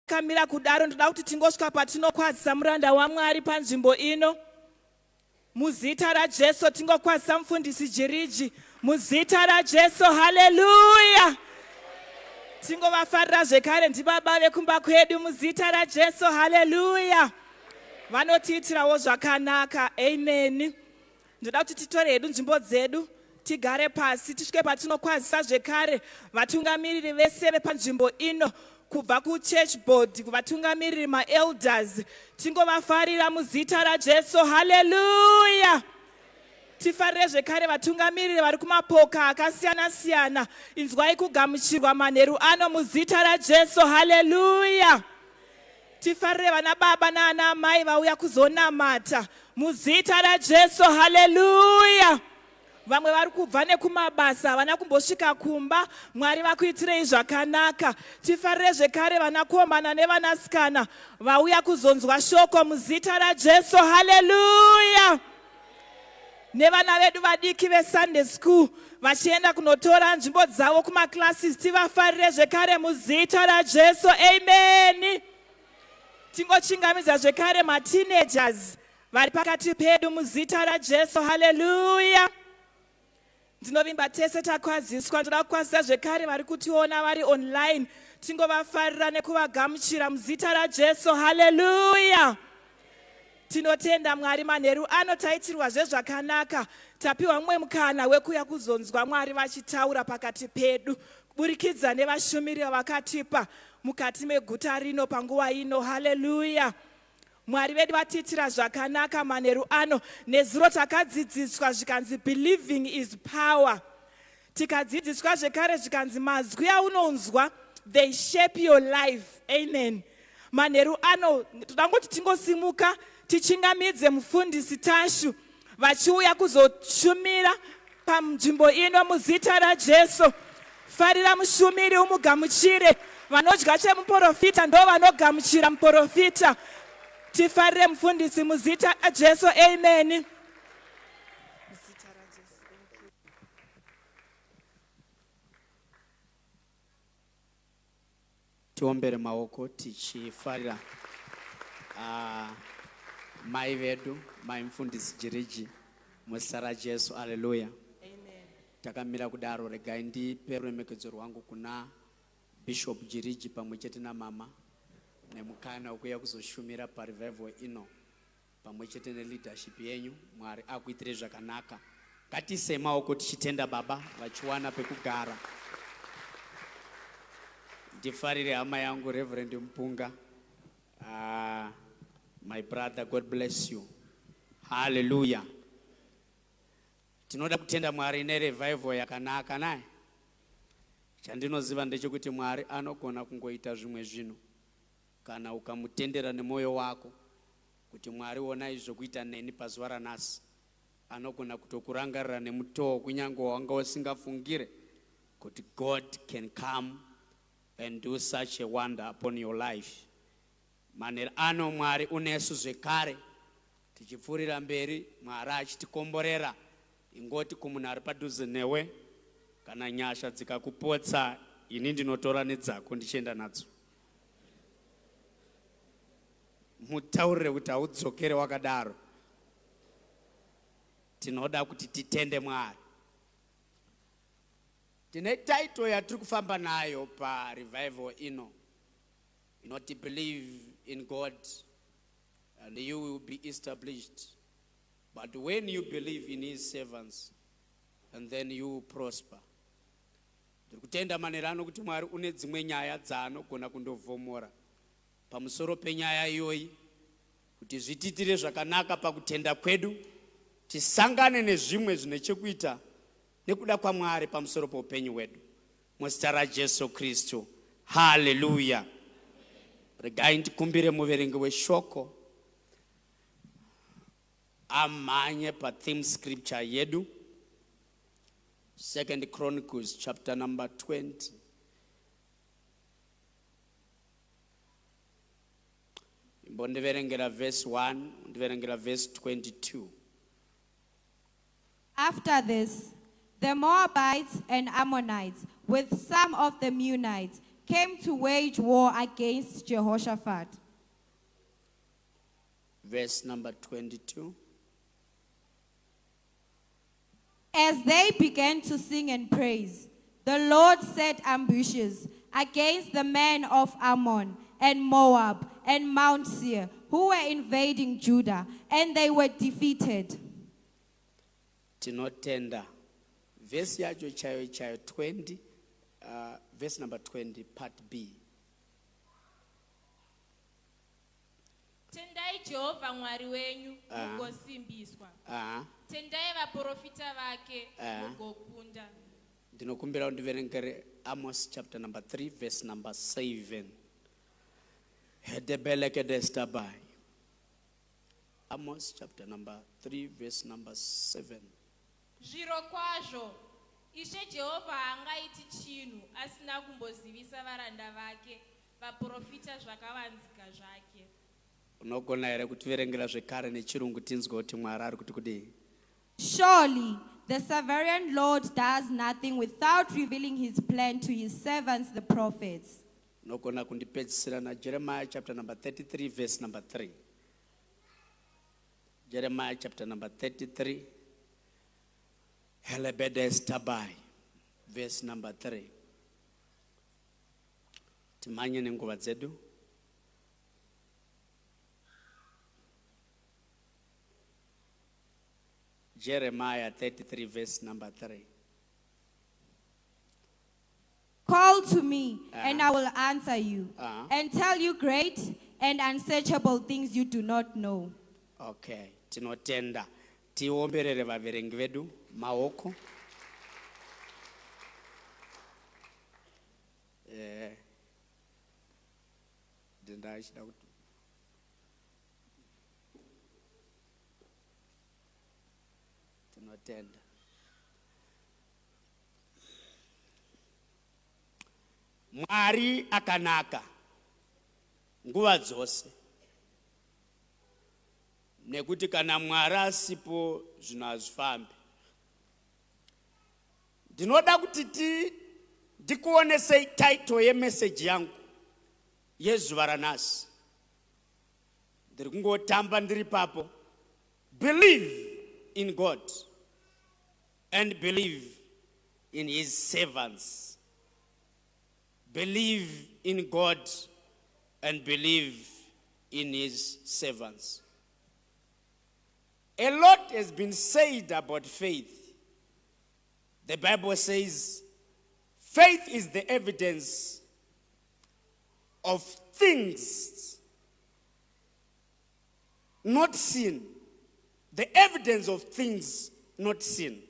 Takamira kudaro ndoda kuti tingosvika patinokwazisa muranda waMwari panzvimbo ino. Muzita raJesu tingokwazisa mufundisi Jiriji. Muzita raJesu, haleluya. Tingovafarira zvekare ndibaba vekumba kwedu muzita raJesu, haleluya. Vanotiitirawo zvakanaka, amen. Ndoda kuti titore hedu nzvimbo dzedu tigare pasi tisvike patinokwazisa zvekare vatungamiriri vese vepanzvimbo ino kubva kuchurch board kuvatungamiriri maelders tingovafarira muzita raJesu haleluya tifarire zvekare vatungamiriri vari kumapoka akasiyana siyana inzwai kugamuchirwa manheru ano muzita raJesu haleluya Tifarire vana baba naana amai vauya kuzonamata muzita raJesu. Haleluya! Vamwe vari kubva nekumabasa havana kumbosvika kumba. Mwari vakuitirei zvakanaka. Tifarire zvekare vanakomana nevanasikana vauya kuzonzwa shoko muzita raJesu. Haleluya! Nevana vedu vadiki veSunday school vachienda kunotora nzvimbo dzavo kumaclasses, tivafarire zvekare muzita raJesu. Amen. Tingochingamidza zvekare mateenagers vari pakati pedu muzita raJesu. Haleluya. Ndinovimba tese takwaziswa. Ndoda kukwazisa zvekare vari kutiona vari online, tingovafarira nekuvagamuchira muzita raJesu. Haleluya. Tinotenda Mwari manheru ano taitirwa zvezvakanaka, tapiwa mumwe mukana wekuya kuzonzwa Mwari vachitaura pakati pedu kuburikidza nevashumiri vavakatipa mukati meguta rino panguva ino. Haleluya. Mwari vedu vatiitira zvakanaka manheru ano. Nezuro takadzidziswa zvikanzi believing is power. Tikadzidziswa zvekare zvikanzi mazwi aunonzwa they shape your life. Amen. Manheru ano toda ngoti tingosimuka tichingamidze mufundisi Tashu vachiuya kuzoshumira panzvimbo ino muzita raJesu. Farira mushumiri umugamuchire. Vanodya chemuporofita ndo vanogamuchira muporofita. Tifarire mufundisi muzita raJesu. Amen. Tiombere maoko tichifarira uh, mai vedu mai mufundisi Jiriji muzita raJesu. Aleluya. Takamira kudaro, regai ndipe ruremekedzo rwangu kuna Bishop Jiriji pamwe chete namama nemukana wekuuya kuzoshumira parevival ino pamwe chete neleadership yenyu. Mwari akuitirei zvakanaka. Ngatiisei maoko tichitenda baba vachiwana pekugara. Ndifarire hama yangu Reverend Mpunga. Uh, my brother, God bless you. Hallelujah. Tinoda kutenda Mwari nerevival yakanaka naye. Chandinoziva ndechekuti Mwari anogona kungoita zvimwe zvinhu Kana ukamutendera nemwoyo wako kuti Mwari onai zvokuita neni pazuva ranhasi, anogona kutokurangarira nemutoo kunyange wawanga usingafungire kuti God can come and do such a wonder upon your life. Manheru ano Mwari unesu zvekare tichipfuurira mberi, Mwari achitikomborera. Ingoti kumunhu ari padhuze newe, kana nyasha dzikakupotsa, ini ndinotora nedzako ndichienda nadzo. Mutaurire kuti haudzokere wakadaro. Tinoda kuti titende Mwari. Tine title yatiri kufamba nayo parevival ino inoti believe in God and you will be established but when you believe in his servants and then you will prosper. Ndiri kutenda manheru ano kuti Mwari une dzimwe nyaya dzaanogona kundovhomora pamusoro penyaya iyoyi kuti zvitiitire zvakanaka pakutenda kwedu, tisangane nezvimwe zvine chekuita nekuda kwaMwari pamusoro poupenyu hwedu. Muzita raJesu Kristu. Haleluya. Regai ndikumbire muverengi weshoko amhanye patheme scripture yedu. Second Chronicles chapter number 20. Imbondiverengera verse 1, undiverengera verse 22. After this, the Moabites and Ammonites, with some of the Meunites, came to wage war against Jehoshaphat. Verse number 22. As they began to sing and praise, the Lord set ambushes against the men of Ammon and Moab and Mount Seir, who were invading Judah, and they were defeated. Tinotenda. Vhesi yacho chaiyo chaiyo 20, verse number 20, part B. Tendai Jehovha Mwari wenyu, Ah. mugosimbiswa. Aha. Tendai vaprofita vake, Ah. mugokunda. Ndinokumbira undiverengere Amos chapter number 3 verse number 7. Hedebelekedestabai. Amos chapter number 3 verse number 7. Zvirokwazvo, Ishe Jehovha haangaiti chinhu asina kumbozivisa varanda vake vaprofita zvakavanzika zvake. Unogona here kutiverengera zvekare nechirungu tinzwe kuti Mwari ari kuti kudii? Surely the sovereign Lord does nothing without revealing his plan to his servants, the prophets. Unogona kundipedzisira naJeremiah chapter number 33 verse number 3. Jeremiah chapter number 33 Helebedestabai verse number 3. Timhanye nenguva dzedu. Jeremiah 33 verse number 3. Call to me, and I will answer you, and tell you great and unsearchable things you do not know. Okay, tinotenda. Tiomberere vaverengi vedu maoko. Eh. Ndinda kuti tinotenda. Mwari akanaka nguva dzose. Nekuti kana Mwari asipo zvinhu hazvifambi. Ndinoda kuti ti ndikuonesei title yemeseji yangu yezuva ranhasi. Ndiri kungotamba ndiri papo. Believe in God and believe in his servants. Believe in God and believe in his servants. A lot has been said about faith. The Bible says faith is the evidence of things not seen. The evidence of things not seen.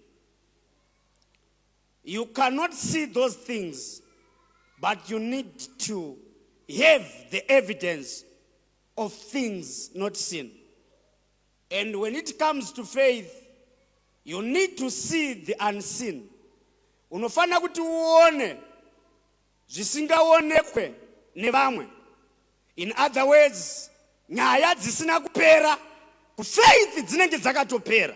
You cannot see those things, but you need to have the evidence of things not seen. And when it comes to faith, you need to see the unseen. Unofanira kuti uone zvisingaonekwe nevamwe. In other words, nyaya dzisina kupera kufaith dzinenge dzakatopera.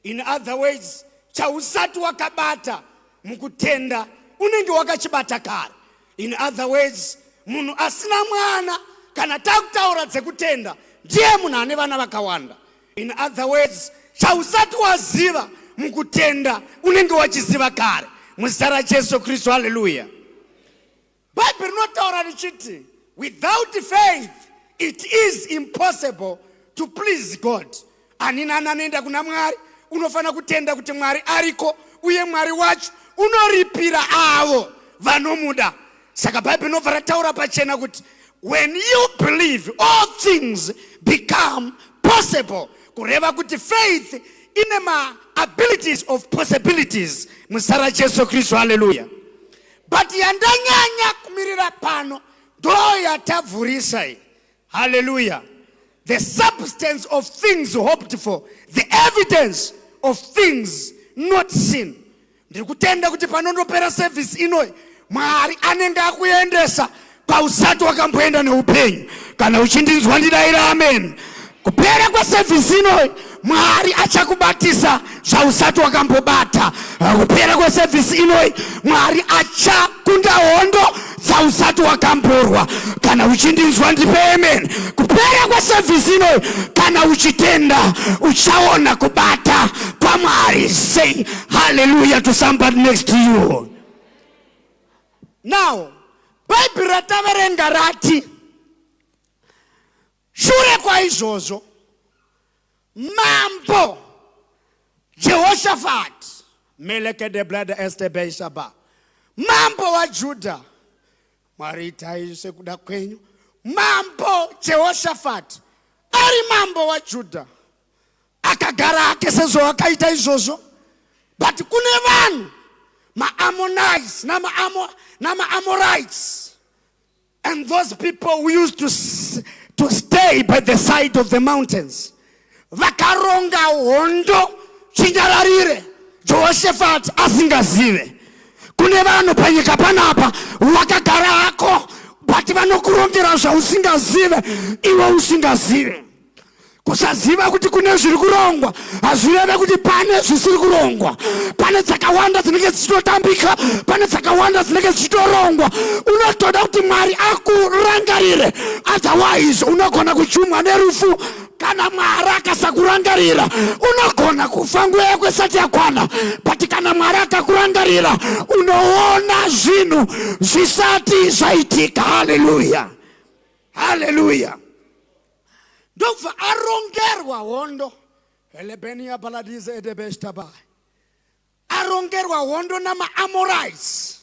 In other words, chausati wakabata mukutenda unenge wakachibata kare. In other words, munhu asina mwana kana takutaura dzekutenda ndiye munhu ane vana vakawanda. In other words, chausati waziva mukutenda unenge wachiziva kare. Muzita raJesu Kristu, haleluya. Bhaibheri rinotaura richiti without faith it is impossible to please God. Ani nani anoenda kuna Mwari unofanira kutenda kuti Mwari ariko uye Mwari wacho unoripira avo vanomuda. Saka Bhaibheri rinobva rataura pachena kuti when you believe all things become possible. Kureva kuti faith ine maabilities of possibilities. Muzita raJesu Kristu, haleluya. But yandanyanya kumirira pano ndo yatavhurisa iyi. Haleluya. The substance of things hoped for, the evidence of things not seen. Ndiri kutenda kuti panondopera service inoyi Mwari anenge akuendesa kwausati wakamboenda neupenyu. Kana uchindinzwa ndidaira amen. Kupera kwesevhisi inoyi Mwari achakubatisa zvausati wakambobata. Kupera kwesevhisi inoyi Mwari achakunda hondo. dzausati wakamborwa. Kana uchindinzwa ndipe amen. Kupera kwesevhisi inoyi, kana uchitenda uchaona kubata kwaMwari. Say hallelujah to somebody next to you. Now, Bhaibheri rataverenga rati shure kwaizvozvo mambo Jehoshafati melekedeblada estebeishaba mambo waJudha, Mwari itai sekuda kwenyu. Mambo Jehoshafati ari mambo waJudha akagara hake sezvo akaita izvozvo, but kune vanhu maAmmonites namaAmorites and those people who used to stay by the side of the mountains vakaronga hondo chinyararire Jehoshafati asingazive. Kune vanhu panyika panapa wakagara hako, but vanokurongera zvausingazive iwe usingazive. Kusaziva kuti kune zviri kurongwa hazvireve kuti pane zvisiri kurongwa. Pane dzakawanda dzinenge dzichitotambika, pane dzakawanda dzinenge dzichitorongwa. Unotoda kuti Mwari akurangarire, otherwise unogona kuchumwa nerufu. Kana Mwari akasakurangarira unogona kufa nguva yako isati yakwana, but kana Mwari akakurangarira unoona zvinhu zvisati zvaitika. Haleluya, haleluya. Ndobva arongerwa hondo helebenia baladize edebeshtabai, arongerwa hondo namaAmorites,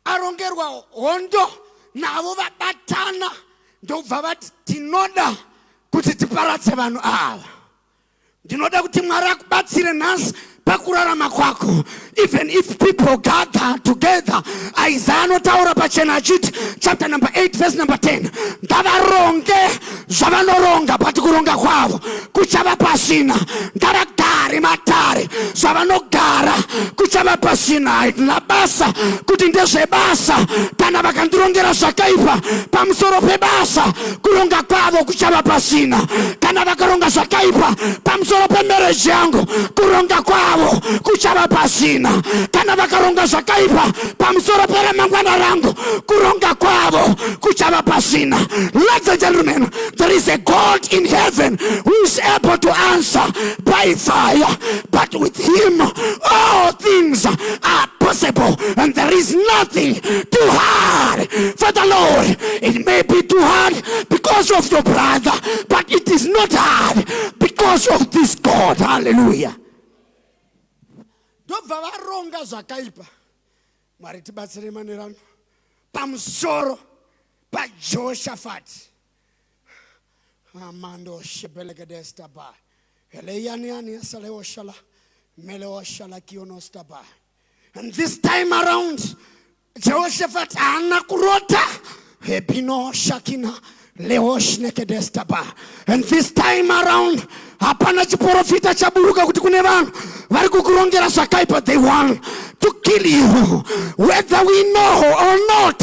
arongerwa hondo navo, vabatana, ndobva vati tinoda kuti tiparadze vanhu ava. Ndinoda kuti Mwari akubatsire nhasi pakurarama kwako. Even if people gather together, Isaiah anotaura pachena achiti, chapter number 8 verse number 10, ngavaronge zvavanoronga, but kuronga kwavo kuchava pasina. Ngavagare matare zvavanogara, kuchava pasina. Haina basa kuti ndezvebasa, kana vakandirongera zvakaipa pamusoro pebasa, kuronga kwavo kuchava pasina. Kana vakaronga zvakaipa pamusoro pemarriage yangu, kuronga kwavo kuchava pasina. Kana vakaronga zvakaipa pamusoro peramangwana rangu, kuronga kwavo kuchava pasina. Ladies and gentlemen, there is a God in heaven who is able to answer by fire, but with him all things are possible and there is nothing too hard for the Lord. It may be too hard because of your brother, but it is not hard because of this God. Hallelujah. Ndobva varonga zvakaipa. Mwari tibatsire manerano pamusoro paJehoshafati amando shebelekedestaba eleyanianiasaleoshala meleoshala kionostaba. And this time around Jehoshaphat haana kurota hepino shakina leoshnekedestaba. And this time around hapana chiprofita chaburuka kuti kune vanhu vari kukurongera zvakaipa, they want to kill you. Whether we know or not,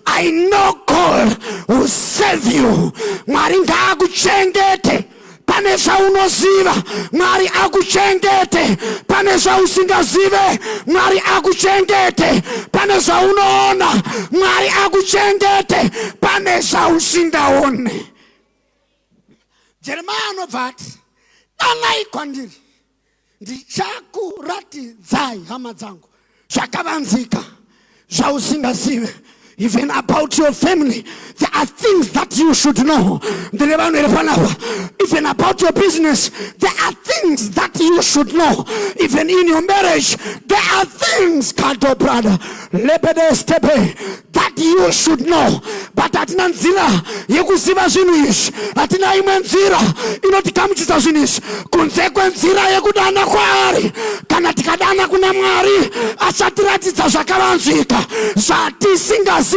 I know God will save you. Mwari ngaakuchengete. Pane zvaunoziva, Mwari akuchengete. Pane zvausingazive, Mwari akuchengete. Pane zvaunoona, Mwari akuchengete. Pane zvausingaone. Jeremaya anobva ati, danai kwandiri, ndichakuratidzai, hama dzangu, zvakavanzika zvausingazive. Even about your family there are things that you should know. Ndine vanhu here panapa? Even about your business there are things that you should know. Even in your marriage there are things, kato brother lebedestepe, that you should know. But hatina nzira yekuziva zvinhu izvi, hatina imwe nzira inotikamuchisa zvinhu izvi kunze kwenzira yekudana kwaari. Kana tikadana kuna Mwari achatiratidza zvakavanzika zvatisingazive.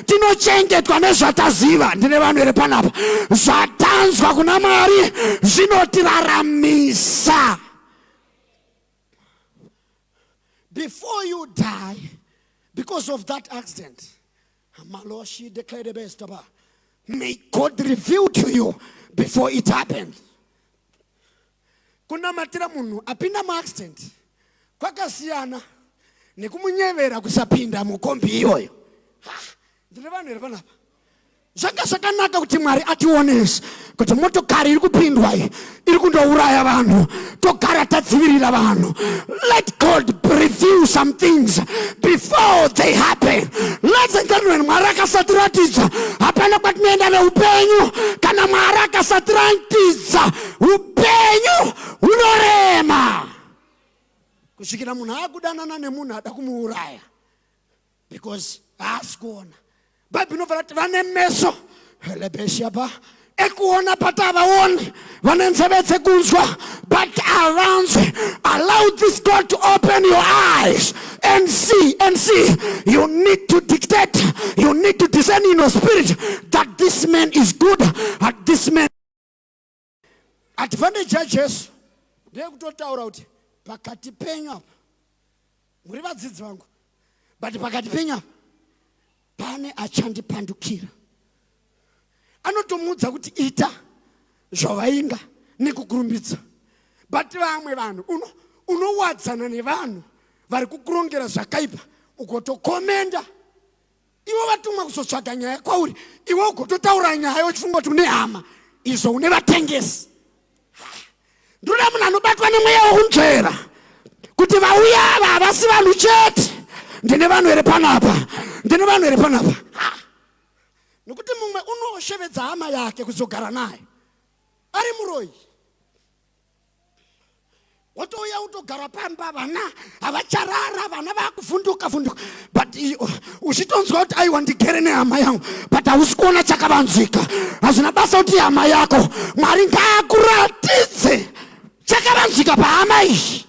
Tinochengetwa nezvataziva. Ndine vanhu here panapa? Zvatanzwa kuna Mwari zvinotiraramisa. Before you die because of that accident, Maloshi declared the best about. May God reveal to you before it happened. Kunamatira munhu apinda muaccident kwakasiyana nekumunyevera kusapinda mukombi iyoyo. Ndine vanhu here panapa? Zvanga zvakanaka kuti Mwari ationese kuti motokari iri kupindwa iyi iri kundouraya vanhu, togara tadzivirira vanhu. Let God reveal some things before they happen. Ladies and gentlemen, Mwari akasatiratidza hapana kwatinoenda neupenyu. Kana Mwari akasatiratidza, upenyu hunorema kusvikira munhu akudanana nemunhu ada kumuuraya because haasi kuona. Bhaibheri inobva rati vane meso lebeshaba ekuona but havaoni, vane nzeve dzekunzwa but havanzwi. Allow this God to open your eyes and see and see. You need to dictate, you need to discern in your spirit that this man is good and this man. Advantage yaJesu ndeyekutotaura kuti pakati penyu apa muri vadzidzi vangu, but pakati penyu apa pane achandipandukira. Anotomuudza kuti ita zvavainga nekukurumbidza, but vamwe vanhu unowadzana nevanhu vari kukurongera zvakaipa, ugotokomenda ivo vatumwa kuzotsvaga nyaya kwauri, iwe ugototaura nyaya uchifunga kuti une hama, izvo une vatengesi. Ndoda munhu anobatwa nemweya wokunzvera kuti vauya ava havasi vanhu chete. Ndine vanhu here panapa? Ndine vanhu here panapa? Nokuti mumwe unoshevedza hama yake kuzogara naye ari muroyi, wotouya utogara pamba, vana havacharara, vana vakuvhunduka vhunduka, but uchitonzwa kuti aiwa, ndigere nehama yangu, but hausi kuona chakavanzika. Hazvina basa kuti hama yako. Mwari ngaakuratidze chakavanzika pahama iyi.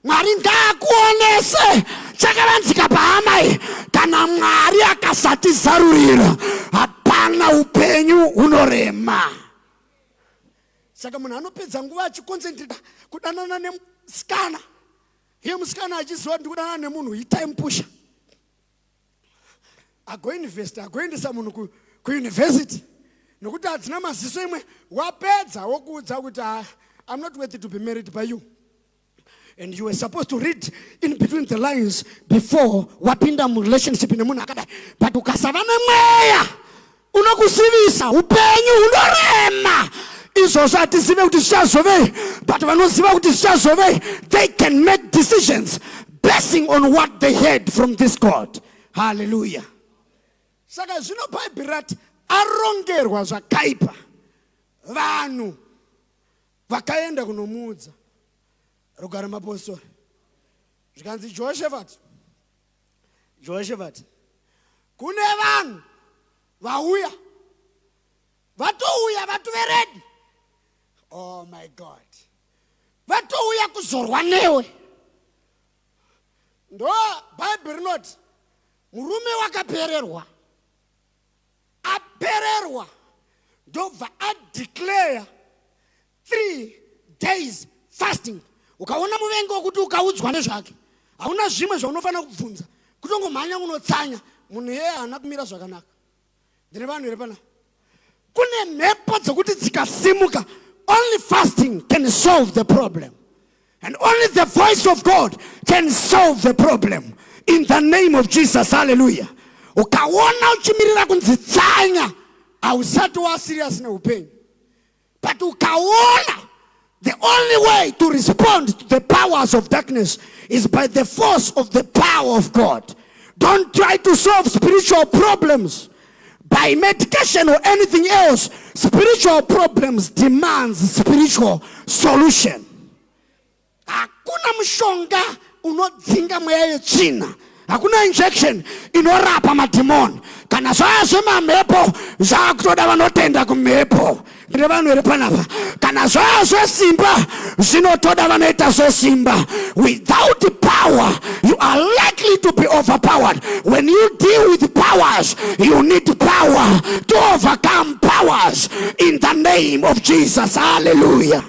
Mwari ngaakuonese chakavanzika pahama iyi. Kana Mwari akasatizarurira, hapana, upenyu hunorema. Saka munhu anopedza nguva achiconcentrata kudanana nemusikana, iye musikana achiziva kuti ndikudanana nemunhu itime pusher, agoinvest, agoendesa munhu kuuniversity nokuti hadzina maziso imwe. Wapedza wokuudza kuti, "Ah, I'm not worthy to be married by you," and you were supposed to read in between the lines before wapinda murelationship nemunhu akadai. But ukasava nemweya unokusivisa, upenyu hunorema. Izvozvo hatizive kuti zvichazovei, but vanoziva kuti zvichazovei, they can make decisions basing on what they heard from this God. Hallelujah. Saka zvino Bhaibheri rati arongerwa zvakaipa, vanhu vakaenda kunomuudza. Rugare mapostori. Zvikanzi, Jehoshaphat, Jehoshaphat, kune vanhu vauya, vatouya, vatove ready. Oh my God, vatouya kuzorwa newe. Ndo Bhaibheri rinoti murume wakapererwa. Apererwa, ndobva adeclare 3 days fasting. Ukaona muvengi wokuti ukaudzwa nezvake hauna zvimwe zvaunofanira kubvunza, kutongomhanya unotsanya, munhu iyeye haana kumira zvakanaka. Ndine vanhu here pana? Kune mhepo dzokuti dzikasimuka, only fasting can solve the problem and only the voice of God can solve the problem, in the name of Jesus. Hallelujah. Ukaona uchimirira kunzi tsanya, hausati waserious neupenyu. But ukaona the only way to respond to the powers of darkness is by the force of the power of God. Don't try to solve spiritual problems by medication or anything else. Spiritual problems demands spiritual solution. Hakuna mushonga unodzinga mweya yetsvina, hakuna injection inorapa madhimoni. Kana zvaya zvemamhepo, zvaakutoda vanotenda kumhepo. Ndine vanhu here panapa? Kana zvaya zvesimba, zvinotoda vanoita zvesimba. Without power, you are likely to be overpowered. When you deal with powers, you need power to overcome powers, in the name of Jesus. Hallelujah.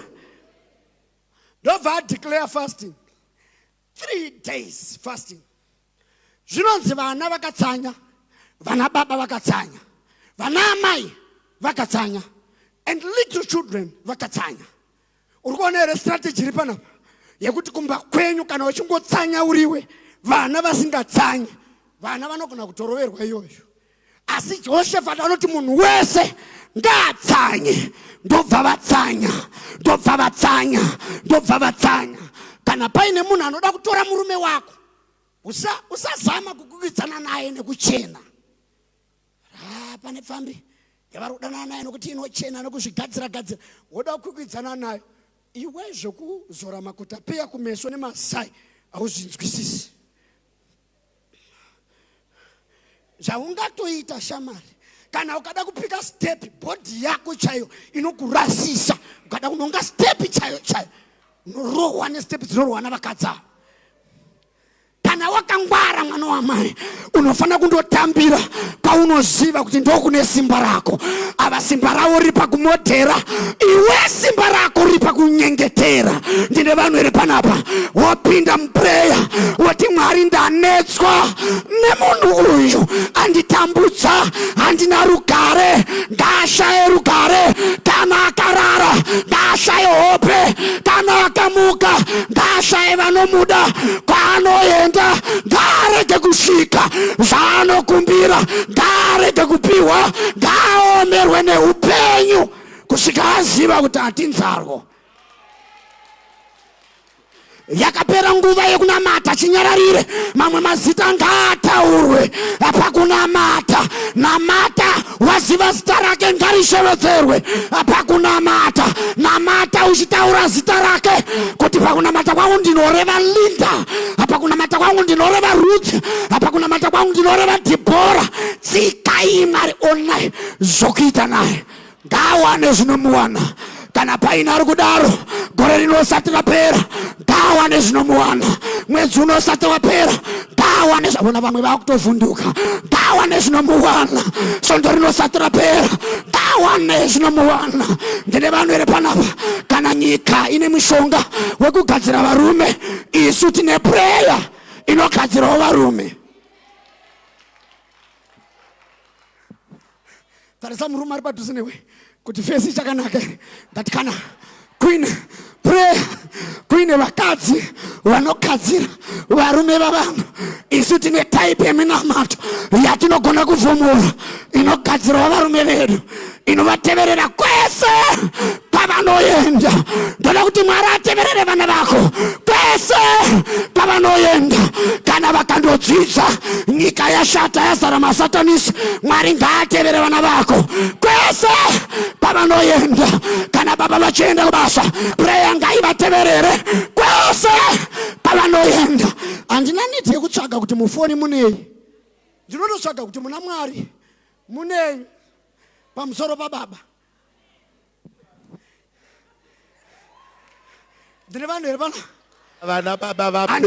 Ndobva adeclare fasting, 3 days fasting. Zvinonzi vana vakatsanya, vana baba vakatsanya, vana amai vakatsanya and little children vakatsanya. Uri kuona here strategy iri panapa yekuti kumba kwenyu kana uchingotsanya uriwe, vana vasingatsanyi, vana vanogona kutoroverwa iyoyo? Asi Jehoshafati anoti munhu wese ngaatsanye, ndobva vatsanya, ndobva vatsanya, ndobva vatsanya. Kana paine munhu anoda kutora murume wako, usazama usa kukwikwidzana naye nekuchena. Ah, pane pfambi yavari kudanana naye nokuti inochena nokuzvigadzira gadzira, woda kukwikwidzana nayo iwe, zvokuzora makotapeya kumeso nemazai hauzvinzwisisi. Zvaungatoita shamari, kana ukada kupika step, bhodhi yako chaiyo inokurasisa. Ukada kunonga step chaiyo chaiyo, unorohwa nestep dzinorohwa navakadzi ava. Kana wakangwara mwana wamai, unofanira kundotambira kwaunoziva kuti ndokune simba rako. Ava simba ravo riri pakumodhera, iwe simba rako riri pakunyengetera. Ndine vanhu here panapa? Wopinda mupreya woti, Mwari, ndanetswa nemunhu uyu, anditambudza, handina rugare. Ngaashaye rugare. Kana akarara, ngaashaye hope. Kana akamuka, ngaashaye vanomuda. Kwaanoenda ngaarege kusvika. Zvaanokumbira ngaarege kupiwa. Ngaaomerwe neupenyu kusvika aziva kuti hatinzarwo. Yakapera nguva yekunamata chinyararire. Mamwe mazita ngaataurwe pakunamata. Namata waziva zita rake, ngarishevedzerwe pakunamata. Namata uchitaura zita rake, kuti pakunamata kwangu ndinoreva Linda, pakunamata kwangu ndinoreva Ruth, pakunamata kwangu ndinoreva Dhibhora. Tsikai Mwari, onai zvokuita naye, ngaawane zvinomuwana. Kana paine ari kudaro, gore rino usati rapera, ngaawane zvinomuwana. Mwedzi uno usati wapera, ngaawane. Zvavona vamwe vakutovhunduka, ngaawane zvinomuwana. Svondo rino usati rapera, ngaawane zvinomuwana. Ndine vanhu here panapa? Kana nyika ine mushonga wekugadzira varume, isu tine prayer inogadzirawo varume. Tarisa murume ari padhuze newe kuti fesi ichakanaka here. Ndati kana kuine prayer, kuine vakadzi vanogadzira varume vavanhu, isu tine type yeminamato yatinogona kuvhumura inogadzirawo varume vedu, inovateverera kwese kwavanoenda. Ndoda kuti Mwari ateverere vana vako kwese kwavanoenda. Kana vakandodzidza, nyika yashata, yazara masatanisi, Mwari ngaatevere vana vako kwese kwavanoenda. Kana baba vachienda kubasa, prayer ngaivateverere kwese kwavanoenda. Handina need yekutsvaga kuti mufoni munei, ndinototsvaga kuti muna Mwari munei pamusoro pababa. Ndine vanhu here pano? Vana baba vapera.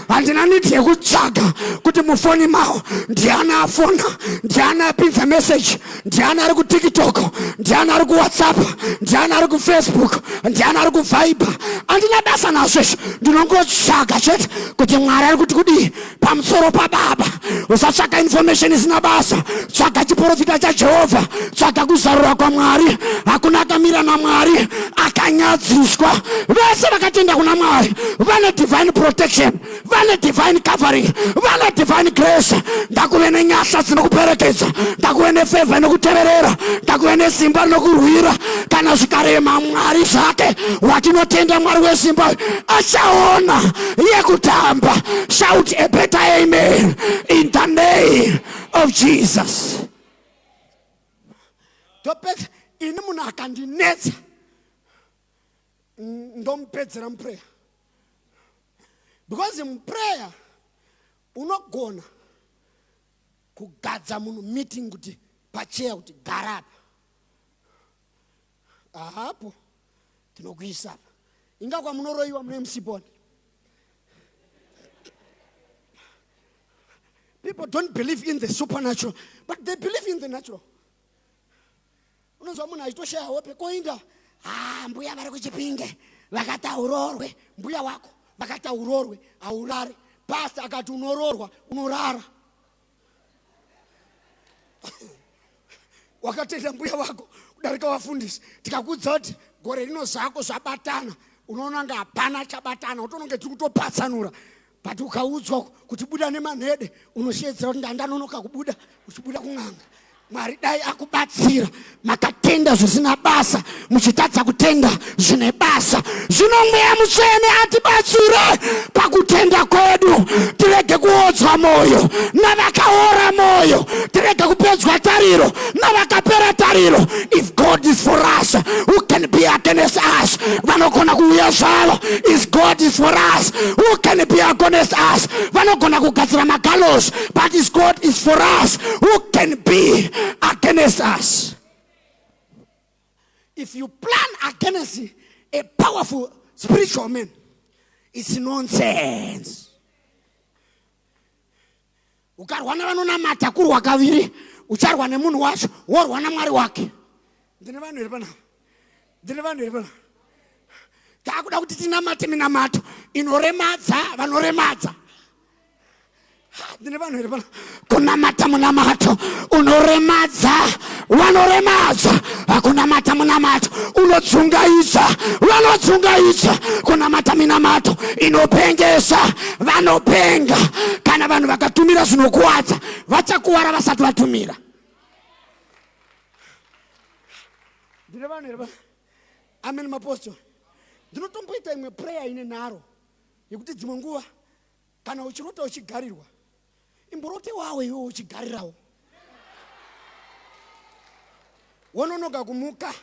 Handina need yekutsvaga kuti mufoni mawo ndiani afona, ndiani apinza message, ndiani ari kuTiktok, ndiani ari kuWhatsApp, ndiani ari kuFacebook, ndiani ari kuViber. Handina basa nazvo izvi. Ndinongotsvaga chete kuti Mwari ari kuti kudii pamusoro pababa. Usatsvaka information isina basa, tsvaga chiprofita chaJehovha, tsvaga kuzarura kwaMwari. Hakuna akamira naMwari akanyadziswa. Vese vakatenda kuna Mwari vane divine protection, vane divine covering, vane divine grace. Ngakuve nenyasha dzinokuperekedza, ngakuve nefevha inokuteverera, ngakuve nesimba rinokurwira. Kana zvikarema, Mwari zvake watinotenda, Mwari wesimba, achaona yekutamba. Shout a better amen in the name of Jesus. Topedza. Ini munhu akandinetsa, ndomupedzera muprayer, because muprayer unogona kugadza munhu meeting kuti pacheya kuti gara apa, ahapo tinokuisa apa. Inga kwamunoroyiwa mune musiponi. People don't believe in the supernatural, but they believe in the natural. Unonzwa munhu achitoshaya hope, koinda ha mbuya vari kuChipinge vakati aurorwe. Mbuya wako vakati aurorwe, haurare. Pastor akati unororwa, unorara. Wakatenda mbuya wako kudarika wafundisi. Tikakuudza kuti gore rino zvako zvabatana, unoona nga hapana chabatana, utononge tiri kutopatsanura. But ukaudzwa kuti buda nemanhede unosheedzera kuti ndandanonoka kubuda uchibuda kun'anga. Mwari dai akubatsira. Makatenda zvisina basa muchitadza kutenda zvine basa. Zvino Mweya Mutsvene atibatsire pakutenda kwedu, tirege kuodzwa mwoyo navakaora mwoyo, tirege kupedzwa tariro navakapera tariro. If God is for us, who can be against us? Vanogona kuuya zvavo. If God is for us, who can be against us? Vanogona kugadzira magalos, but if God is for us, who can be against us? If you plan against a powerful spiritual man, it's nonsense. Ukarwa nevanonamata kurwa kaviri, ucharwa nemunhu wacho, worwa naMwari wake. Ndine vanhu here panapa? Ndine vanhu here panapa? Takuda kuti tinamate minamato inoremadza vanoremadza. Ndine vanhu here pana? Kunamata munamato unoremadza vanoremadza. Kunamata munamato unodzungaidza vanodzungaidza. Kunamata minamato inopengesa vanopenga. Kana vanhu vakatumira zvinokuwadza vachakuwara vasati vatumira. Ndine vanhu here pana? Amen mapostori. Ndinotomboita imwe prayer ine nharo yekuti dzimwe nguva kana uchirota uchigarirwa imborote wawo iwe uchigarirawo wononoka kumuka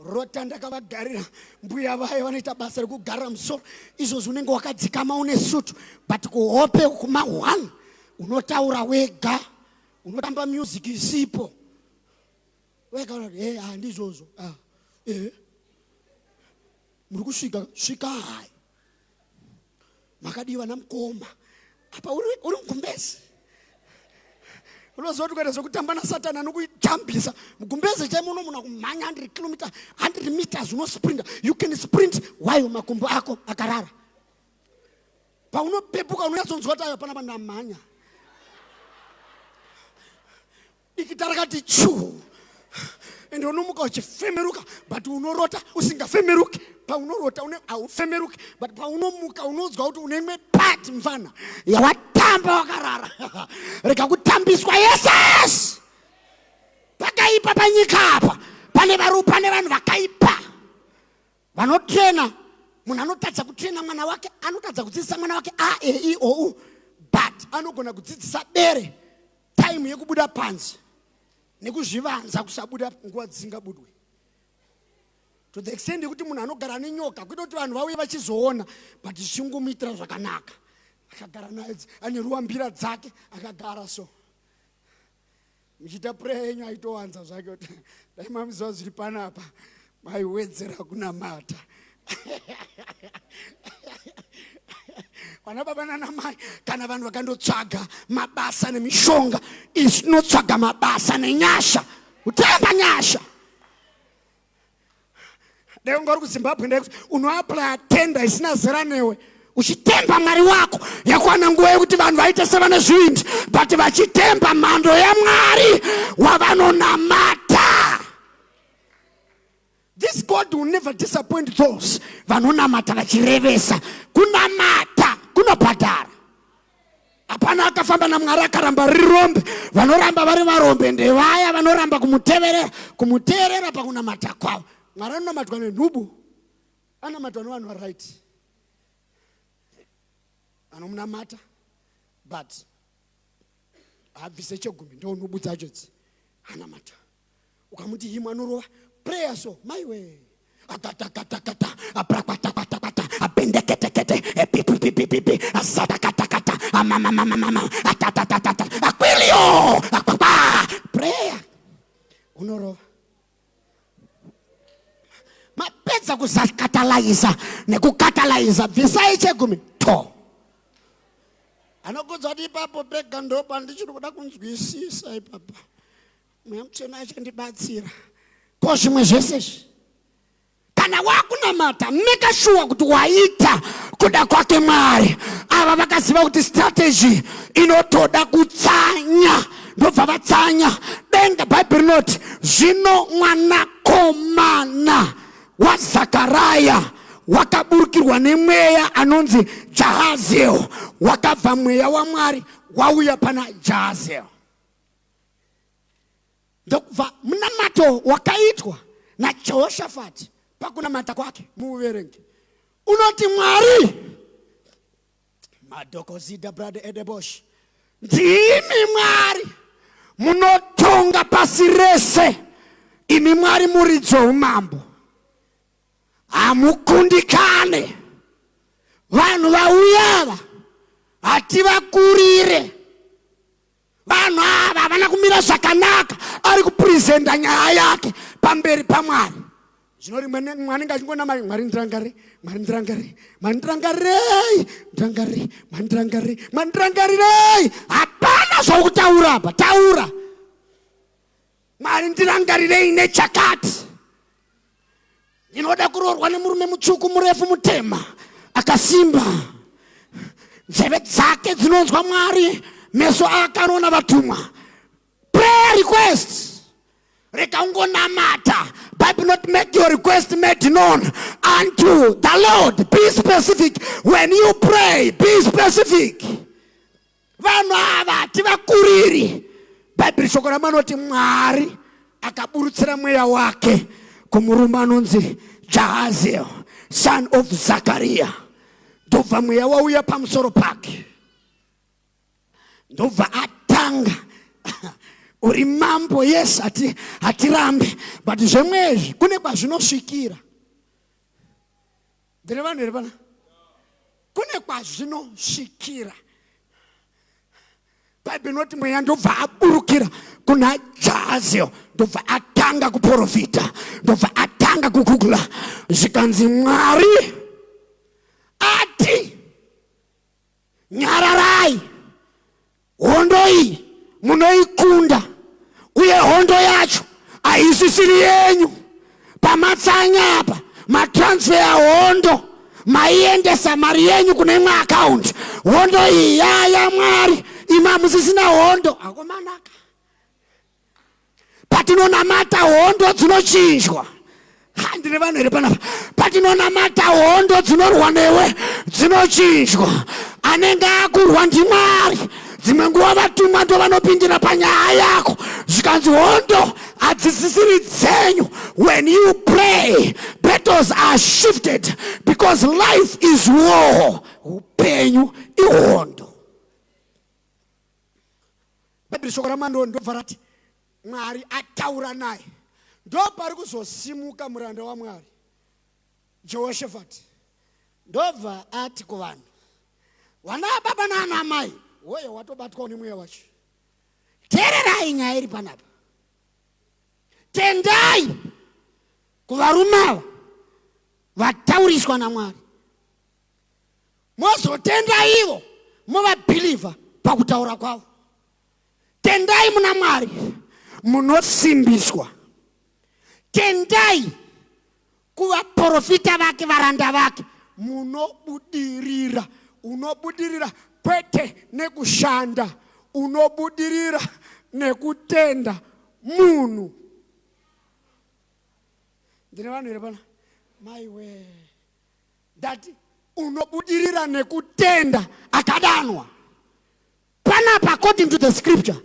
rota ndakavagarira mbuya vaye vanoita basa rekugarira musoro izvozvi unenge wakadzikama une sutu but kuhope kuma one unotaura wega unotamba music isipo wega unoti hey, handizvozvo ah, eh. Muri kusvika svikai. Makadii vana mukoma? Apa uri uri mugumbezi. Unoziva kuti ukaita zvekutamba naSatani anokujambisa mugumbezi chaimo unomuna kumhanya 100 km 100 meters unosprinta. You can sprint while makumbo ako akarara. Paunopepuka unonyatsonzwa kuti ayo panapa ndamhanya. Dikita rakati chuu ende unomuka uchifemeruka but unorota usingafemeruki. Paunorota une haufemeruki but paunomuka unonzwa kuti une imwe part mfana yawatamba wakarara. Rega kutambiswa yeses. Pakaipa panyika apa pane varu pane vanhu vakaipa vanotrena. Munhu anotadza kutrena mwana wake, anotadza kudzidzisa mwana wake a e i o u, but anogona kudzidzisa bere time yekubuda panze nekuzvivanza kusabuda nguva dzisingabudwe, to the extent yekuti munhu anogara nenyoka kuita kuti vanhu vauye vachizoona, but zvichingomuitira zvakanaka. Akagara naye ane ruwambira dzake akagara so muchiita prayer yenyu aitowanza zvake kuti dai mamuziva zviri panapa maiwedzera kunamata. Vana baba nana mai, kana vanhu vakandotsvaga mabasa nemishonga, isu tinotsvaga mabasa nenyasha, kutemba nyasha. Dai unga uri kuZimbabwe ndai kuti unoaplya tenda isina zera newe uchitemba Mwari wako. Yakwana nguva yekuti vanhu vaite sevane zvivindi but vachitemba mhando yaMwari wavanonamata. This God will never disappoint those vanonamata vachirevesa. Kunamata kunobhadhara. Hapana akafamba naMwari akaramba riri rombe. Vanoramba vari varombe ndevaya vanoramba kumuteverera, kumuteerera pakunamata kwavo. Mwari anonamatwa nenhubu, anonamatwa nevanhu vari right, vanomunamata but haabvise chegumi, ndo nhubu dzacho idzi. Anamata ukamuti himwe anorova prayer so maiwe akatakatakata aprakwatakwatakwata apendeketekete epipipipipipi asatakatakata amamamamama atatatatata akwilio akwakwa prayer unorova. Mapedza kusakatalaiza nekukatalaiza, bvisai chegumi to anokudza kuti ipapo pega ndo pandichiri kuda kunzwisisa ipapa. Mweya Mutsvene achandibatsira. Ko zvimwe zvese izvi, kana wakunamata make sure kuti waita kuda kwake Mwari. Ava vakaziva kuti strategy inotoda kutsanya, ndobva vatsanya denga. Bhaibheri rinoti zvino mwanakomana waZakaraya Wakaburukirwa nemweya anonzi Jahaziel. Wakabva mweya waMwari wauya pana Jahaziel. Ndokubva munamato wakaitwa naJehoshafati pakunamata kwake muuverenge unoti Mwari madokozida brad edebosh ndimi Mwari munotonga pasi rese, imi Mwari muridzi weumambo, hamukundikane. Vanhu vauya ava hativakurire. Vanhu ava havana kumira zvakanaka. Ari kupurezenda nyaya yake pamberi paMwari. Zvino rimwe anenge achingonama, Mwari ndirangare, Mwari ndirangare, Mwari ndirangarirei, ndirangarire, Mwari ndirangarire, Mwari ndirangarirei. Hapana zvaukutaura apa, taura Mwari ndirangarirei nechakati. Ndinoda kuroorwa nemurume mutsvuku murefu mutema akasimba, nzeve dzake dzinonzwa Mwari, meso ake anoona vatumwa. Prayer request, rega ungonamata. Bible not make your request made known unto the Lord. Be specific when you pray, be specific. Vanhu ava hativakuriri. Bhaibheri shoko ramanoti Mwari akaburutsira mweya wake kumurume anonzi Jahaziel, son of Zakaria. Ndobva mweya wauya pamusoro pake, ndobva atanga uri mambo. Yes, hatirambe, but zvemwezvi kune kwazvinosvikira. Ndine vanhu here pana? Kune kwazvinosvikira. Bhaibheri inoti mweya ndobva aburukira kuna Jahazio, ndobva atanga kuprofita, ndobva atanga kugugula, zvikanzi Mwari ati nyararai, hondo iyi munoikunda, uye hondo yacho haisisiri yenyu. Pamatsanya apa matransfer hondo, maiendesa mari yenyu kune imwe akaundi. Hondo iyi yaya Mwari, imi hamusisina hondo. Akomanaka, patinonamata hondo dzinochinjwa. Handine vanhu here panapa? Patinonamata hondo dzinorwa newe dzinochinjwa. Anenge akurwa ndiMwari. Dzimwe nguva vatumwa ndo vanopindira panyaya yako, zvikanzi hondo hadzisisiri dzenyu. When you pray, battles are shifted, because life is war. Upenyu ihondo. Bhaibheri shoko ramando ndobva rati Mwari ataura naye. Ndopari kuzosimuka muranda waMwari Jehoshafati, ndobva ati kuvanhu, vana baba naana amai woye, watobatwawo nemweya wacho, teererai nyaya iri panapa. Tendai kuvarume ava vatauriswa naMwari, mozotenda ivo, movabhilivha pakutaura kwavo. Tendai muna Mwari, munosimbiswa. Tendai kuvaprofita vake, varanda vake, munobudirira. Unobudirira kwete nekushanda, unobudirira nekutenda munhu. Ndine vanhu here pana? Maiwe, ndati unobudirira nekutenda akadanwa. Panapa according to the scripture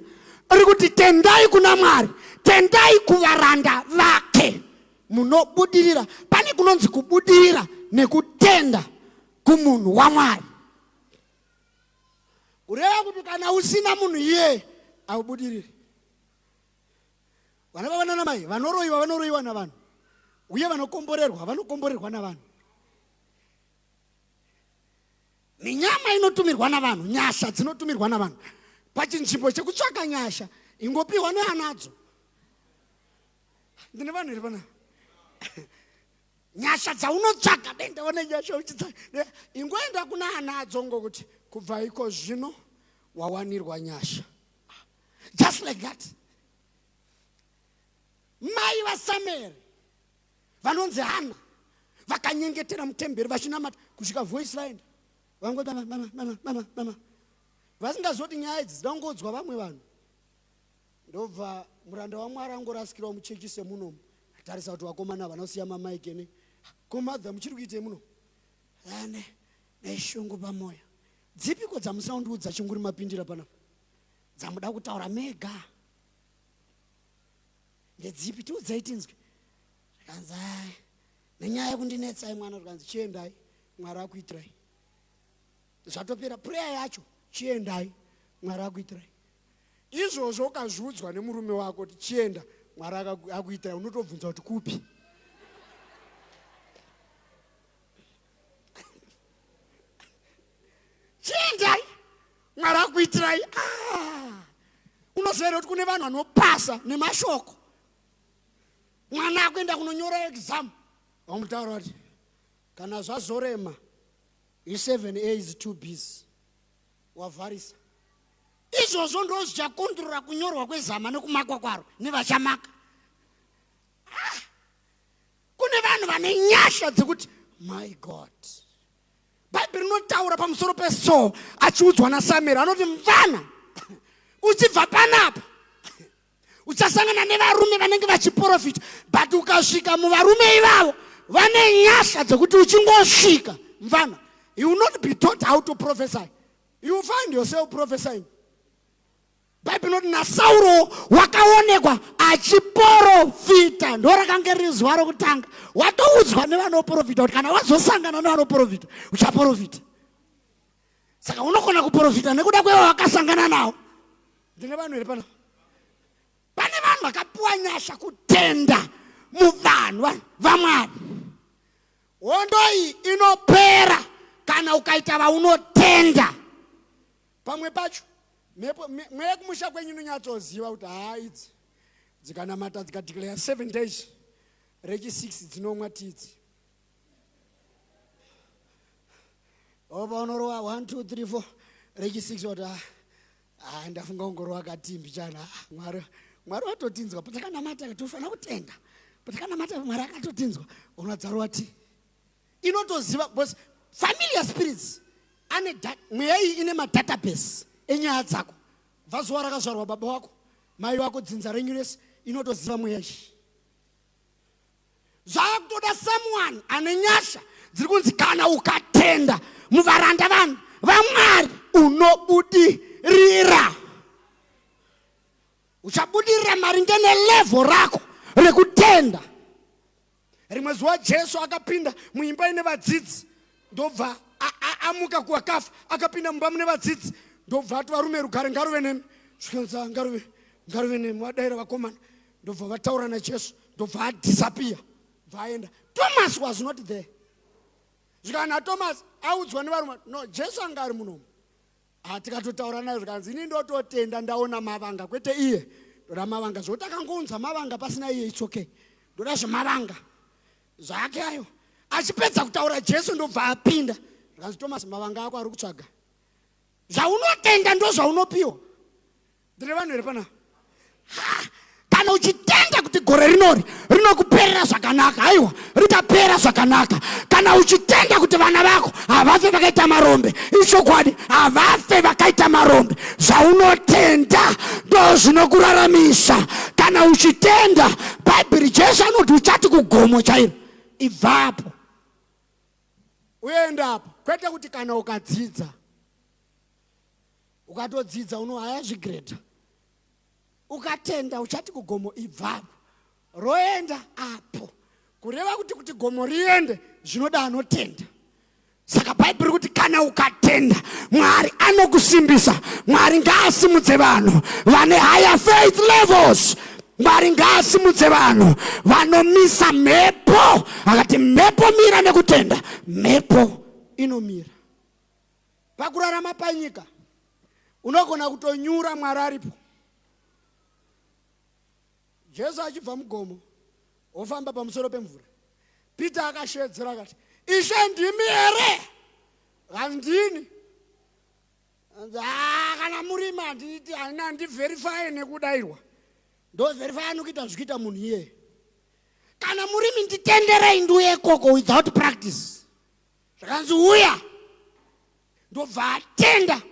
iri kuti tendai kuna Mwari, tendai kuvaranda vake, munobudirira. Pane kunonzi kubudirira nekutenda kumunhu waMwari. Kureva kuti kana usina munhu iyeye aubudiriri. Vana baba nana mai vanoroyiwa vanoroyiwa navanhu, uye vanokomborerwa vanokomborerwa navanhu. Minyama inotumirwa navanhu, nyasha dzinotumirwa navanhu. Pachinzvimbo chekutsvaka nyasha, ingopiwa neanadzo. Ndine vanhu here pana? Nyasha dzaunotsvaga, dai ndaona nyasha uchidza, ingoenda kuna anadzo, ngokuti kubva iko zvino wawanirwa nyasha. Just like that. Mai vaSamueri vanonzi Hana vakanyengetera mutemberi vachinamata kusvika voice raenda. Vangoti mama, mama, mama, mama, mama, vasingazoti nyaya idzi dzinongodzwa vamwe vanhu. Ndobva muranda waMwari angorasikirawo muchechi semunomu, atarisa kuti vakomana vanosiya mamaikene. Ko mother muchiri kuitei muno? Ane neshungu pamoyo. Dzipiko dzamusina kundiudza chinguri mapindira panapa? Dzamuda kutaura mega. Ndedzipi tiudzei tinzwe. Zvikanzi ai nenyaya yekundinetsai mwana zvikanzi chiendai Mwari akuitirai. Zvatopera prayer yacho chiendai Mwari akuitirai. Izvozvo ukazviudzwa nemurume wako kuti chienda Mwari akuitirai unotobvunza kuti kupi? Chiendai Mwari akuitirai. Ah! Unoziva here kuti kune vanhu vanopasa nemashoko. Mwana akuenda kunonyora exam wamutaura kuti kana zvazorema i7 A's 2 B's wavharisa. Izvozvo ndozvichakondrora kunyorwa kwezama nekumakwa kwaro nevachamaka. Ah! Kune vanhu vane nyasha dzekuti my God. Bhaibheri rinotaura pamusoro peSaul achiudzwa naSamueri anoti mvana uchibva panapa uchasangana nevarume vanenge vachiprofita but ukasvika muvarume ivavo vane nyasha dzekuti uchingosvika mvana you will not be taught how to prophesy you find yourself prophesying bhaibheri inoti nasauro wakaonekwa achiporofita ndo rakange riri zuva rokutanga watoudzwa nevanoporofita kuti kana wazosangana nevanoporofita uchaporofita saka unogona kuporofita nekuda kwewawakasangana nawo ndine vanhu here pano pane vanhu vakapiwa nyasha kutenda muvanhu vamwari hondo iyi inopera kana ukaita vaunotenda pamwe pacho mhepo mweya kumusha kwenyu inonyatsoziva kuti haa idzi dzikanamata dzikadeclare 7 days rechi 6 dzinomwa tidzi opa unorova 1 2 3 4 rechi 6 wati ah, ah ndafunga ungorova katimbi chana ah, mwari mwari watotinzwa patakanamata tofanira kutenda patakanamata mwari akatotinzwa unadzarova ti inotoziva because familiar spirits ane mweya iyi ine madatabase enyaya dzako bva zuva rakazvarwa baba wako mai wako dzinza renyu rese inotoziva mweya iyi zvakutoda someone ane nyasha dziri kunzi kana ukatenda muvaranda vanhu vamwari unobudirira uchabudirira maringe nelevho rako rekutenda rimwe zuva jesu akapinda muimba ine vadzidzi ndobva amuka kuwakafa akapinda mumba mune vadzidzi ndobva ati varume rugare ngaruve nemi zvikanzi ah, ngaruve ngaruve nemi vadaira vakomana ndobva vataura najesu ndobva adisappear bva aenda thomas was not there zvikana thomas audzwa nevarume no jesu anga ari munomu Ah, tikatotaura naye zvikanzi ini ndototenda ndaona mavanga kwete iye ndoda mavanga zvekuti akangounza mavanga pasina iye its okay ndoda zvemavanga zvake ayo achipedza kutaura jesu ndobva apinda zvikanzi thomas mavanga ako ari kutsvaga zvaunotenda ndo zvaunopiwa ndine vanhu here pana kana uchitenda kuti gore rinori rinokuperera zvakanaka haiwa richapera zvakanaka kana uchitenda kuti vana vako havafe vakaita marombe ichokwadi havafe vakaita marombe zvaunotenda ndo zvinokuraramisa kana uchitenda bhaibheri jesu anoti uchati kugomo chairo ibvapo uendapo kwete kuti kana ukadzidza ukatodzidza unohaya zvigreta ukatenda uchati kugomo ibvapo roenda apo kureva kuti kuti gomo riende zvinoda anotenda saka bhaibheri kuti kana ukatenda mwari anokusimbisa mwari ngaasimudze vanhu vane higher faith levels mwari ngaasimudze vanhu vanomisa mhepo akati mhepo mira nekutenda mhepo inomira pakurarama panyika unogona kutonyura mwari aripo jesu achibva mugomo ofamba pamusoro pemvura peter akashedzera akati ishe ndimi here handini ah, kana murimi handiiti handina handiverifye nekudairwa ndoverify anokuita zvikuita munhu iyeye kana murimi nditenderei ndiuye ikoko without practice zvakanzi uya ndobva atenda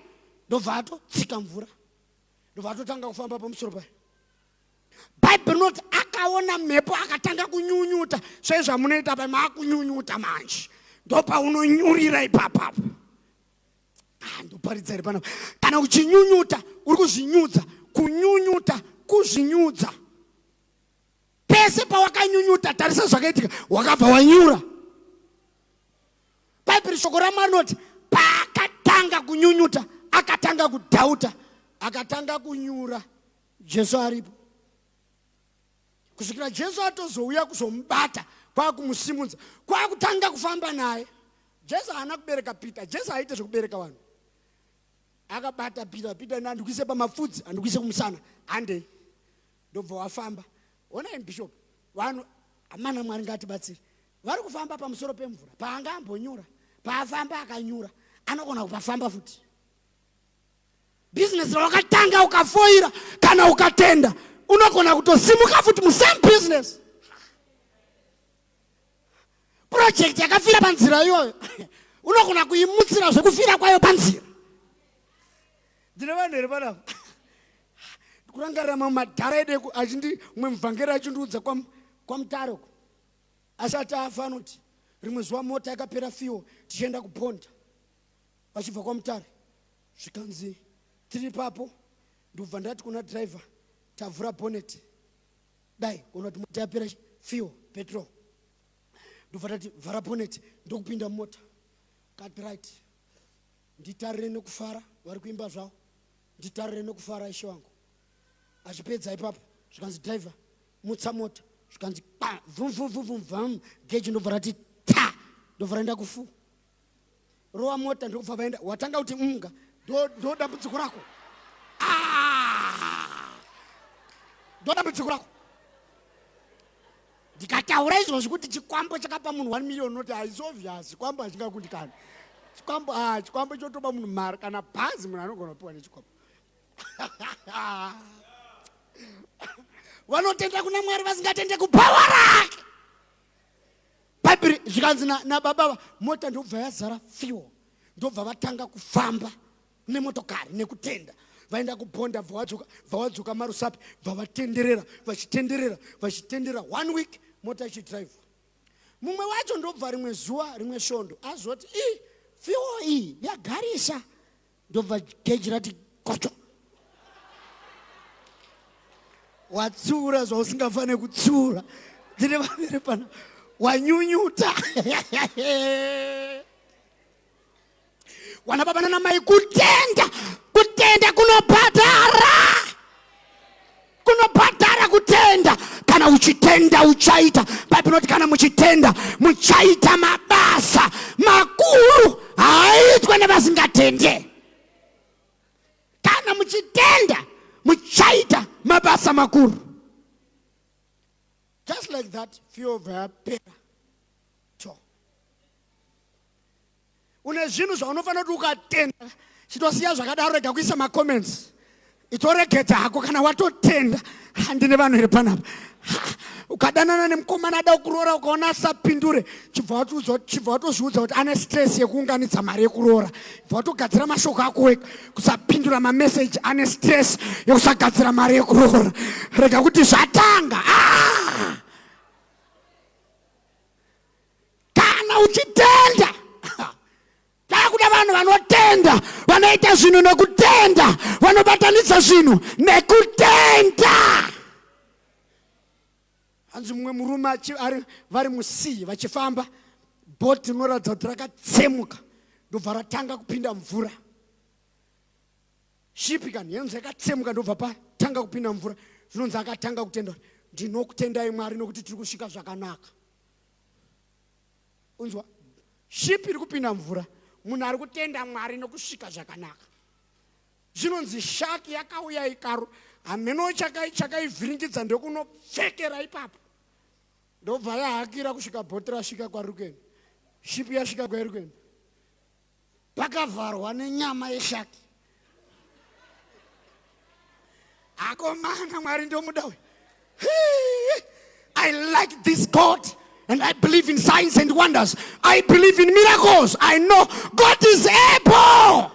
ndobva atotsika mvura ndobva atotanga kufamba pamusoro payo bhaibheri rinoti Paakaona mhepo akatanga kunyunyuta sezvamunoita pa maakunyunyuta manje ndopaunonyurira ipapapo. Ah, ndoparidza here panapa? Kana uchinyunyuta uri kuzvinyudza, kunyunyuta kuzvinyudza. Pese pawakanyunyuta tarisa zvakaitika, wakabva wanyura. Bhaibheri shoko raMwari rinoti paakatanga kunyunyuta akatanga kudhauta akatanga kunyura Jesu aripo kusvikira Jesu atozouya kuzomubata kwakumusimudza kwakutanga kufamba naye. Jesu haana kubereka Peter. Jesu haaite zvekubereka vanhu. Akabata Peter, Peter handikuise pamapfudzi, handikuise kumusana, handei. Ndobva wafamba. Honai Bishop, vanhu amana Mwari ngatibatsire. Vari kufamba pamusoro pemvura, paanga ambonyura, paafamba akanyura, anogona kupafamba futi. Business rawakatanga ukafoira kana ukatenda, unogona kutosimuka futi musame business. Project yakafira panzira iyoyo unogona kuimutsira zvekufira kwayo panzira. Ndine vanhu here panapa? Ndikurangarira mamwe madhara edu achindi mumwe muvhangeri achindiudza kwaMutare uko asati afa anoti rimwe zuva mota yakapera fiwo tichienda kubhonda vachibva kwaMutare zvikanzi tiri ipapo ndobva ndati kuna driver tavhura bonnet dai kuona kuti mota yapera fuel petrol ndobva tati vhara bonnet ndokupinda mumota kati right nditarire nekufara vari kuimba zvavo nditarire nekufara ishe wangu achipedza ipapo zvikanzi driver mutsa mota zvikanzi pa vum vum vum vum vam geji ndobva rati ta ndobva raenda kufu rova mota ndokubva vaenda watanga kuti unga ndo dambudziko rako ah! ndo dambudziko rako ndikataura izvozvi kuti chikwambo chakapa munhu 1 million noti haisi obvious chikwambo hachingakundikani chikwambo ah, chikwambo chotopa munhu mari kana bhazi munhu anogona kupiwa nechikwambo vanotenda kuna mwari vasingatende kupawa rake bhaibheri zvikanzi nababa na mota ndobva yazara fuel ndobva vatanga kufamba nemotokari nekutenda vaenda kubhonda bva vadzoka bva vadzoka marusape bva vatenderera vachitenderera vachitenderera one week mota ichidrive mumwe wacho ndobva rimwe zuva rimwe svondo azoti i fuel iyi yagarisa ndobva geji rati kocho watsiura zvausingafanire kutsiura ndine vaviri pana wanyunyuta wana baba nana mai kutenda kutenda kunobhadhara kunobhadhara kutenda kana uchitenda uchaita bhaibheri inoti kana muchitenda muchaita mabasa makuru haaitwe nevasingatende kana muchitenda muchaita mabasa makuru just like that fear yapera to une zvinhu zvaunofanira kuti ukatenda chitosiya zvakadaro rega kuisa macomments itoregedza hako kana watotenda handine vanhu here panapa ukadanana nemukomana ada kuroora ukaona asapindure chibva watozviudza kuti ane stress yekuunganidza mari yekuroora bva watogadzira mashoko ako wega kusapindura mameseji ane stress yekusagadzira mari yekuroora rega kuti zvatanga ah! Kana uchitenda, takuda vanhu vanotenda, vanoita zvinhu nekutenda, vanobatanidza zvinhu nekutenda. Hanzi mumwe murume vari musii vachifamba, bhoti rinoratidza kuti rakatsemuka, ndobva ratanga kupinda mvura. Shipi kani yanzi yakatsemuka ndobva patanga kupinda mvura. Zvinonzi akatanga kutenda, ndinokutendai Mwari nokuti tiri kusvika zvakanaka. Unzwa, shipi iri kupinda mvura, munhu ari kutenda Mwari nokusvika zvakanaka. Zvinonzi shaki yakauya ikaro, hameno chakaivhiringidza ndokunopfekera ipapo, ndobva yahakira kusvika bhoti rasvika kwariri kuenda, shipi yasvika kwairi kuenda, pakavharwa nenyama yeshaki. Akomana, Mwari ndomuda uyu. I like this God and I believe in signs and wonders. I believe in miracles. I know God is able.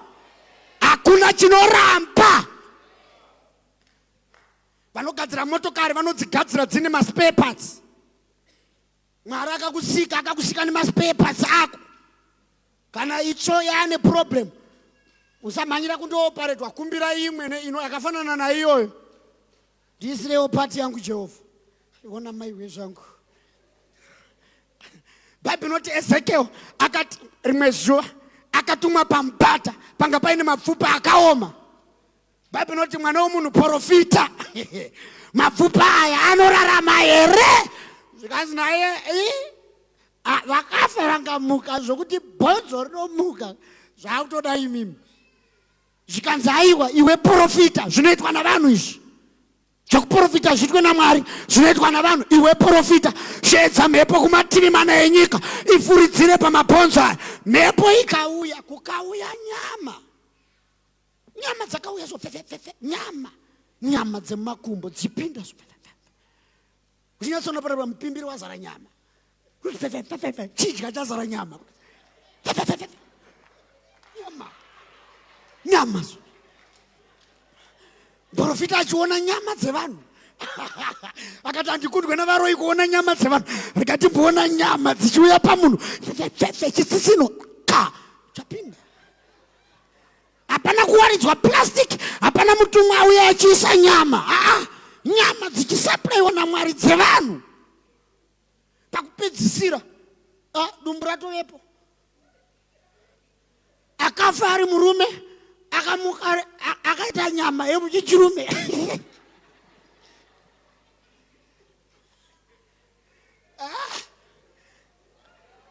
Hakuna chinoramba. Vanogadzira motokari vanodzigadzira dzine maspare parts. Mwari akakusika, akakusika nemaspare parts ako. Kana itsvo yaane problem, usamhanyira kundooparetwa, kumbira imwe neino yakafanana naiyoyo. Ndiisirewo pati yangu Jehovha. Ona maiwe zvangu. Bhaibheri inoti Ezekiel akati rimwe zuva akatumwa pamupata panga paine mapfupa akaoma. Bhaibheri inoti mwana womunhu porofita mapfupa aya anorarama here? Zvikanzi naye vakafa vangamuka zvokuti bhonzo rinomuka zvakutoda imimi. Zvikanzi aiwa iwe porofita zvinoitwa navanhu izvi zvekuporofita zviitwe namwari zvinoitwa navanhu iwe porofita sheedza mhepo kumativi mana enyika ifuridzire pamabhonzo aya mhepo ikauya kukauya nyama nyama dzakauya so fefefefe nyama nyama dzemakumbo dzipinda so fefefefe uchinyatsoona panapa mupimbiri wazara nyama fefefefe chidya chazara nyama fefefefe nyama nyama so Muprofita achiona nyama dzevanhu akati handikundwe navaroyi kuona nyama dzevanhu rega timboona nyama dzichiuya pamunhu fefefe chitsitsino ka chapinda hapana kuwaridzwa plastic hapana mutumwa auya achiisa nyama aa nyama dzichisaplaiwa namwari dzevanhu pakupedzisira ah, dumbu ratovepo akafa ari murume akamuka akaita nyama yemuchichirume ah.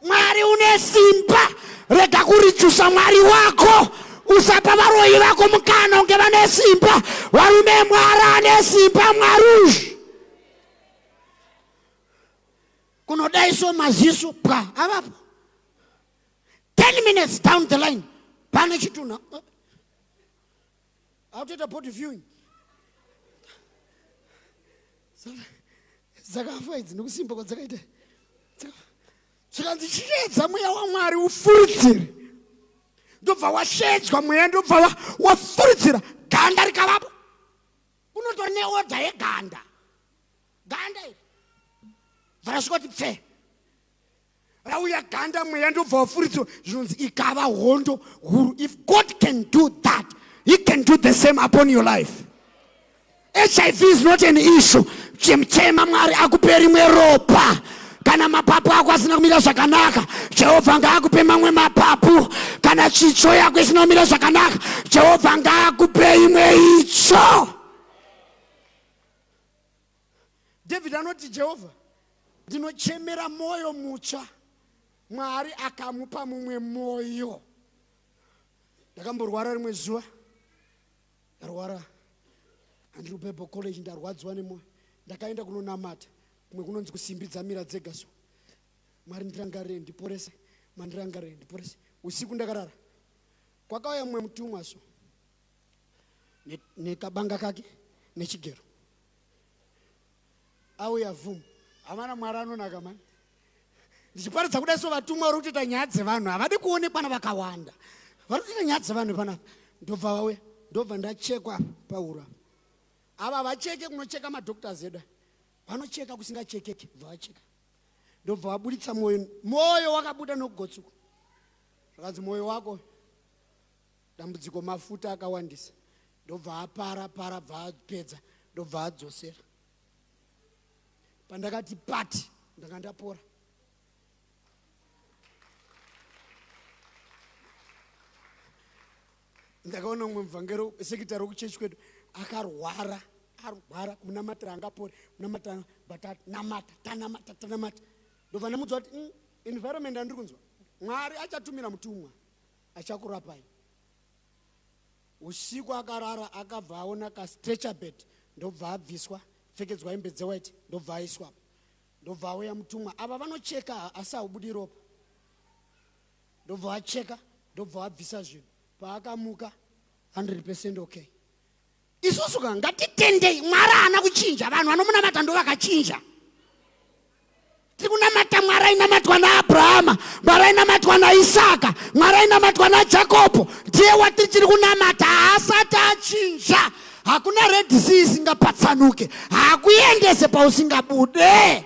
Mwari une simba, rega kurijusa Mwari wako. Usapa varoyi vako mukana kunge vane simba. Varume, Mwari ane simba, Mwari uyu. Kunodai so maziso pwa avapo. 10 minutes down the line pane chitunha. Autoita body viewing. Dzakafa idzi nekusimba kwadzakaita. Zvikanzi chiedza mweya waMwari ufuridzire. Ndobva washedzwa mweya ndobva wafuridzira ganda rikavapo. Kunotori neodha yeganda. Ganda iri. Bva rasvika kuti pfee. Rauya ganda mweya ndobva wafuridzirwa zvinonzi ikava hondo huru. If God can do that, he can do the same upon your life. HIV is not an issue. Chemchema Mwari akupe rimwe ropa. Kana mapapu ako asina kumira zvakanaka, Jehovha ngaakupe mamwe mapapu. Kana chitsvo yako isina kumira zvakanaka, Jehovha ngaakupe imwe itsvo. David anoti Jehovha, ndinochemera mwoyo mutsva. Mwari akamupa mumwe mwoyo. Ndakamborwara rimwe zuva, ndarwara handiri kubible college, ndarwadziwa nemwoyo. Ndakaenda kunonamata kumwe kunonzi kusimbi dzamira dzega so. Mwari ndirangarire ndiporese, Mwari ndirangarire ndiporese. Usiku ndakarara, kwakauya mumwe mutumwa so nekabanga kake nechigero auya vhum havana mwari anonaka mani ndichiparidza kudai so vatumwa vari kutoita nyaya dzevanhu havadi kuonekwa navakawanda vari kutoita nyaya dzevanhu panapa ndobva vauya ndobva ndachekwa pahuro apa ava vacheke kunocheka madoctors edu vanocheka kusingachekeke bva vacheka ndobva vaburitsa mwoyo mwoyo wakabuda nokugotsuka zvakanzi mwoyo wako Dambudziko mafuta akawandisa ndobva apara para bva apedza ndobva adzosera. Pandakati pati ndanga ndapora. Ndakaona umwe muvhangeri sekitari wekuchechi kwedu akarwara arwara kunamatira angapore kunamatira but namata tanamata tanamata ndobva ndamuudza kuti mm, environment andiri kunzwa mwari achatumira mutumwa achakurapai usiku akarara akabva aona kastretcher bed ndobva abviswa pfekedzwa hembe dzewhite ndobva aiswa ndobva auya mutumwa ava vanocheka asi haubudi ropa ndobva vacheka ndobva vabvisa zvinhu paakamuka 100 percent okay Isusu ka ngatitendei Mwari haana kuchinja, vanhu vanomunamata ndo vakachinja. Tiri kunamata Mwari ainamatwa naAbrahama, Mwari ainamatwa naIsaka, Mwari ainamatwa naJakobho, ndiye watichiri kunamata, haasati achinja. Hakuna Red Sea isingapatsanuke. Hakuendese pausingabude.